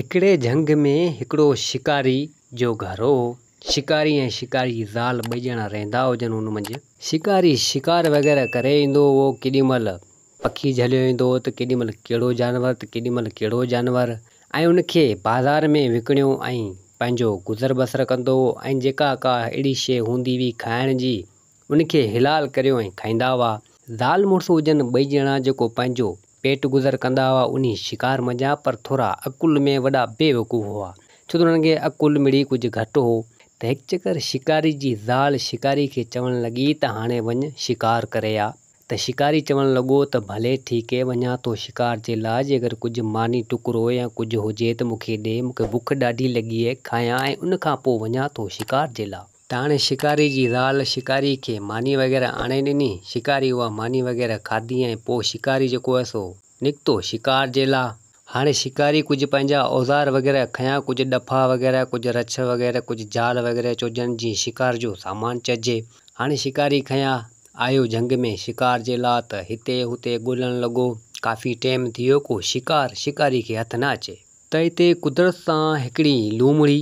هڪڙي جهنگ ۾ هڪڙو شڪاري جو گهر هو. شڪاري ۽ شڪاري جي زال ٻئي ڄڻا رهندا هجن ان منجهه. شڪاري شڪار وغيره ڪري ايندو هو ڪيڏي مهل پکي جهليو ايندو هو ته ڪيڏي مهل ڪهڙو جانور ته ڪيڏي مهل ڪهڙو جانور ۽ ان کي بازار ۾ وڪڻيو ۽ پنهنجو گذر بسر ڪندو هو ۽ جيڪا ڪا اهڙي شيء هوندي هئي کائڻ جي ان کي حلال ڪريو ۽ کائيندا هئا. زال مڙس هجن ٻئي ڄڻا جيڪو پنهنجو پيٽ گذر ڪندا هئا انهي شڪار منجهان پر ٿورا عقل ۾ وڏا بي وقوف هئا ڇو ته انهن کي عقل مڙئي ڪجهه گهٽ هو ته هڪ چڪر شڪاري جي زال شڪاري کي چوڻ لڳي ته هاڻي وڃ شڪار ڪري آ ته شڪاري چوڻ لڳو ته ڀلي ٺيڪ اي وڃان ٿو شڪار جي لاء جيڪر ڪجهه ماني ٽڪرو يا ڪجهه هجي ته مون کي ڏي مون کي بک ڏاڍي لڳي اي کايان ۽ ان کان پوء وڃان ٿو شڪار جي لاء. ته هاڻي شڪاري جي زال شڪاري کي ماني وغيره آڻي ڏني. شڪاري اها ماني وغيره کاڌي ۽ پوء شڪاري جيڪو آهي سو نڪتو شڪار جي لا. هاڻي شڪاري ڪجهه پنهنجا اوزار وغيره کنيا، ڪجهه ڏڦا وغيره، ڪجهه رڇ وغيره، ڪجهه جال وغيره چوجن جيئن شڪار جو سامان چئجي. هاڻي شڪاري کنيا آيو جهنگ ۾ شڪار جي لا ته هتي هتي ڳولڻ لڳو. ڪافي ٽيم ٿي ويو ڪو شڪار شڪاري کي هٿ نه اچي. ته اتي قدرت سان هڪڙي لومڙي،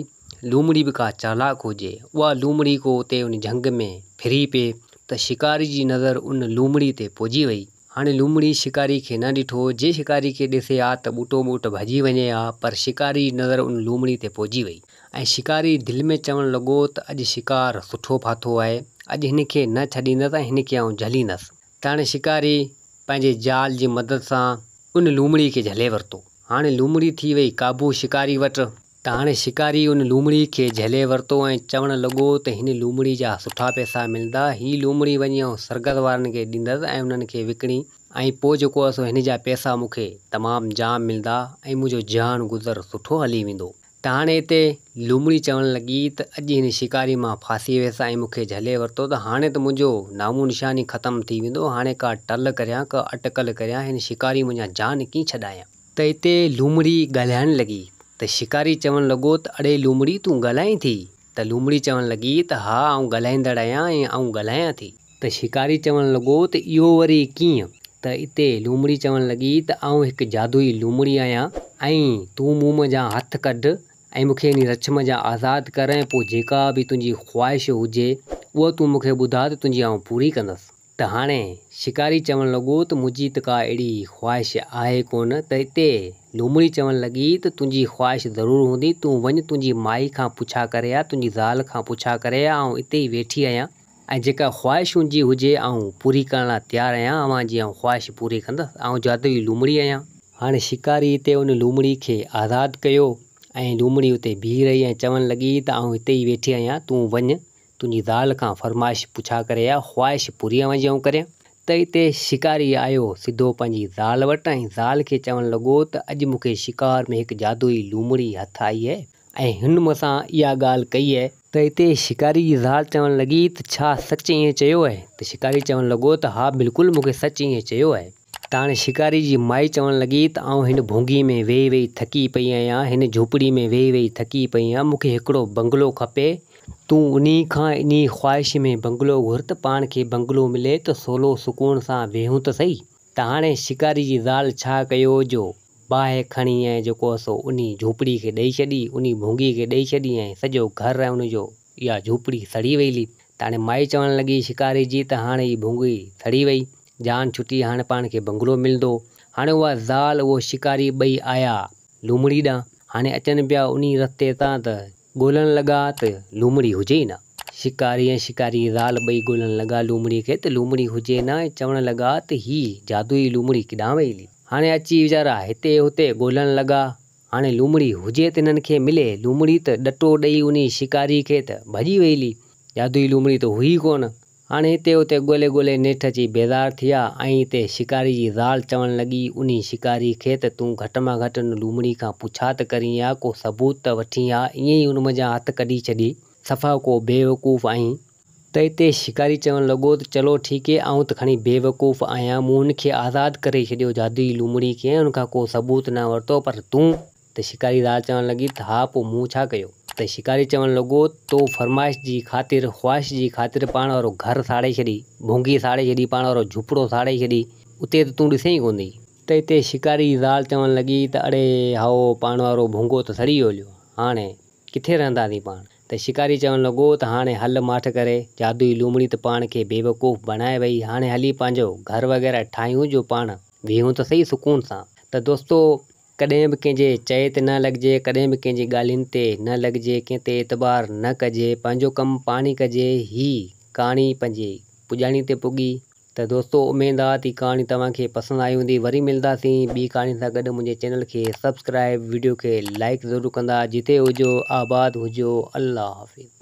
لومڙي به ڪا چالاڪ هجي، اها لومڙي ڪو اتي ان جهنگ ۾ ڦري پئي ته شڪاري جي نظر ان لومڙي تي پئجي وئي. هاڻي لومڙي شڪاري کي نه ڏٺو، جي شڪاري کي ڏسي ها ته ٻوٽو ٻوٽ ڀڄي وڃي ها، پر شڪاري جي نظر ان لومڙي تي پئجي وئي ۽ شڪاري دل ۾ چوڻ لڳو ته اڄ شڪار سٺو ڦاٿو آهي، اڄ هن کي نه ڇڏيندس ۽ هن کي آئون جهليندس. ته هاڻي شڪاري پنهنجي جال جي مدد سان ان لومڙي کي جهلي ورتو. هاڻي لومڙي ٿي وئي قابو شڪاري وٽ. ته هاڻي شڪاري ان لومڙي کي جهلي ورتو ۽ چوڻ لڳو ته هن لومڙي جا سٺا پئسا ملندا، هي لومڙي وڃي آئون سرگس وارن کي ڏيندس ۽ انهن کي وڪڻي ۽ پوء جيڪو آهي سو هن جا پئسا مون کي تمام جام ملندا ۽ منهنجو جهان گذر سٺو هلي ويندو. ته هاڻي اتي لومڙي چوڻ لڳي ته اڄ هن شڪاري مان ڦاسي ويس ۽ مون کي جهلي ورتو ته هاڻي ته منهنجو نامو نشان ئي ختم ٿي ويندو، هاڻي ڪا ٽل ڪريان، ڪا اٽڪل ڪريان، هن شڪاري منهنجان جان ڪيئن ڇڏايان. ته اتي لومڙي ڳالهائڻ لڳي ته شڪاري چوڻ لڳو ته اڙي لومڙي تون ڳالهائين ٿي؟ ته لومڙي چوڻ لڳي ته ها آئون ڳالهائيندڙ آهيان ۽ آئون ڳالهايان ٿي. ته شڪاري چوڻ لڳو ته اهو وري ڪيئن؟ ته اتي لومڙي چوڻ لڳي ته آئون هڪ جادوئي لومڙي آهيان ۽ تون مون منجهان هٿ ڪڍ ۽ مون کي انهي رڇ منجهان آزاد ڪر ۽ پوء جيڪا به تنهنجي خواهش هجي اها تون مون کي ٻڌاء ته تنهنجي آئون پوري ڪندس. ته هاڻي شڪاري چوڻ لڳو ته منهنجي ته ڪا اهڙي خواهش آهي ڪونه ته اتي لومڙي چوڻ لڳي ته تنهنجي خواهش ضرور هوندي تون وڃ تنهنجي مائي کان پڇا ڪري آ تنهنجي زال کان پڇا ڪري آ آئون اتي ئي ويٺي آهيان ۽ جيڪا خواهش هنجي هجي آئون پوري ڪرڻ لاء تيار آهيان اوهان جي آئون خواهش پوري ڪندس آئون جادوئي لومڙي آهيان. هاڻي شڪاري اتي ان لومڙي کي آزاد ڪيو ۽ لومڙي اتي بيهي رهي ۽ چوڻ لڳي ته آئون هتي ئي ويٺي آهيان تون وڃ تنهنجي زال کان فرمائش پڇا ڪري آ، خواهش پوري اوهان جي آئون ڪريان. ته اتي شڪاري آيو سڌو پنهنجي زال وٽ ۽ زال کي چوڻ لڳو ته اڄ مون کي شڪار ۾ هڪ جادوئي لومڙي هٿ آئي اهي ۽ هن مون سان اها ڳالهه ڪئي اهي. ته اتي شڪاري جي زال چوڻ لڳي ته ڇا سچ ائين چيو اهي؟ ته شڪاري چوڻ لڳو ته ها بلڪل مون کي سچ ائين چيو اهي. ته هاڻي شڪاري جي مائي چوڻ لڳي ته آئون هن ڀونگي ۾ ويهي ويهي ٿڪي پئي آهيان، هن جهوپڙي ۾ ويهي ويهي ٿڪي پئي آهيان، مون کي هڪڙو بنگلو کپي، تون انهي کان انهي خواهش ۾ بنگلو گهر ته پاڻ کي بنگلو ملي ته سولو سڪون سان ويهون ته سهي. ته هاڻي شڪاري جي زال ڇا ڪيو جو باهه کڻي ۽ جيڪو سو انهي جهوپڙي کي ڏئي ڇڏي، انهي ڀونگي کي ڏئي ڇڏي ۽ سڄو گهر ۽ ان جو اها جهوپڙي سڙي وئي هلي. ته هاڻي مائي چوڻ لڳي شڪاري جي ته هاڻي هي ڀونگي سڙي وئي، جان ڇٽي، هاڻي پاڻ کي بنگلو ملندو. هاڻي اها زال اهو شڪاري ٻئي آيا لومڙي ڏانهن. هاڻي اچن پيا انهي رستي تان ته ڳولڻ لڳا ته لومڙي هجي ئي نه. شڪاري ۽ شڪاري جي زال ٻئي ڳولڻ لڳا لومڙي کي ته لومڙي هجي نه ۽ چوڻ لڳا ته هي جادوئي لومڙي ڪيڏانهن وئي هلي. هاڻي اچي ويچارا هتي هتي ڳولڻ لڳا. هاڻي لومڙي هجي ته هنن کي ملي. لومڙي ته ڏٽو ڏئي انهي شڪاري کي ته ڀڄي وئي هلي. جادوئي لومڙي ته هئي ڪونه. هاڻي هتي هتي ڳولي ڳولي نيٺ اچي بيزار ٿيا ۽ اتي شڪاري جي زال چوڻ لڳي انهي شڪاري کي ته تون گهٽ مان گهٽ ان لومڙي کان پڇا ته ڪرين ها، ڪو ثبوت ته وٺين ها، ائين ئي ان منجهان هٿ ڪڍي ڇڏي، صفا ڪو بيوقوف آهين. ته اتي شڪاري چوڻ لڳو ته چلو ٺيڪ اي، آئون ته کڻي بيوقوف آهيان، مون هن کي آزاد ڪري ڇڏيو جادوئي لومڙي کي ۽ ان کان ڪو ثبوت نه ورتو، پر تون؟ ته شڪاري زال چوڻ لڳي ته ها پوء مون ڇا ڪيو؟ ته شڪاري چوڻ لڳو تو فرمائش جي خاطر، خواهش جي خاطر پاڻ وارو گهر ساڙي ڇڏي، ڀونگي ساڙي ڇڏي، پاڻ وارو جهوپڙو ساڙي ڇڏي، اتي ته تون ڏسين ئي ڪونه ٿي. ته اتي شڪاري جي زال چوڻ لڳي ته اڙي هائو پاڻ وارو ڀونگو ته سڙي ويو هليو، هاڻي ڪٿي رهنداسين پاڻ؟ ته شڪاري چوڻ لڳو ته هاڻي هل ماٺ ڪري، جادوئي لومڙي ته پاڻ کي بيوقوف بڻائي وئي، هاڻي هلي پنهنجو گهر وغيره ٺاهيون جو پاڻ ويهون ته سهي سڪون سان. ته دوستو ڪڏهن به ڪنهن جي چئي تي نه لڳجي، ڪڏهن به ڪنهن جي ڳالهين تي نه لڳجي، ڪنهن تي اعتبار نه ڪجي، پنهنجو ڪم پاڻ ئي ڪجي، هي ڪهاڻي پنهنجي پڄاڻي تي پڳي. ته دوستو اميد آ ته هي ڪهاڻي توهان کي پسند آئي هوندي وري ملداسين ٻي ڪهاڻي سان گڏ منهنجي چينل کي سبسڪرائب ويڊيو کي لائڪ ضرور ڪندا جتي هجو آباد هجو الله حافظ.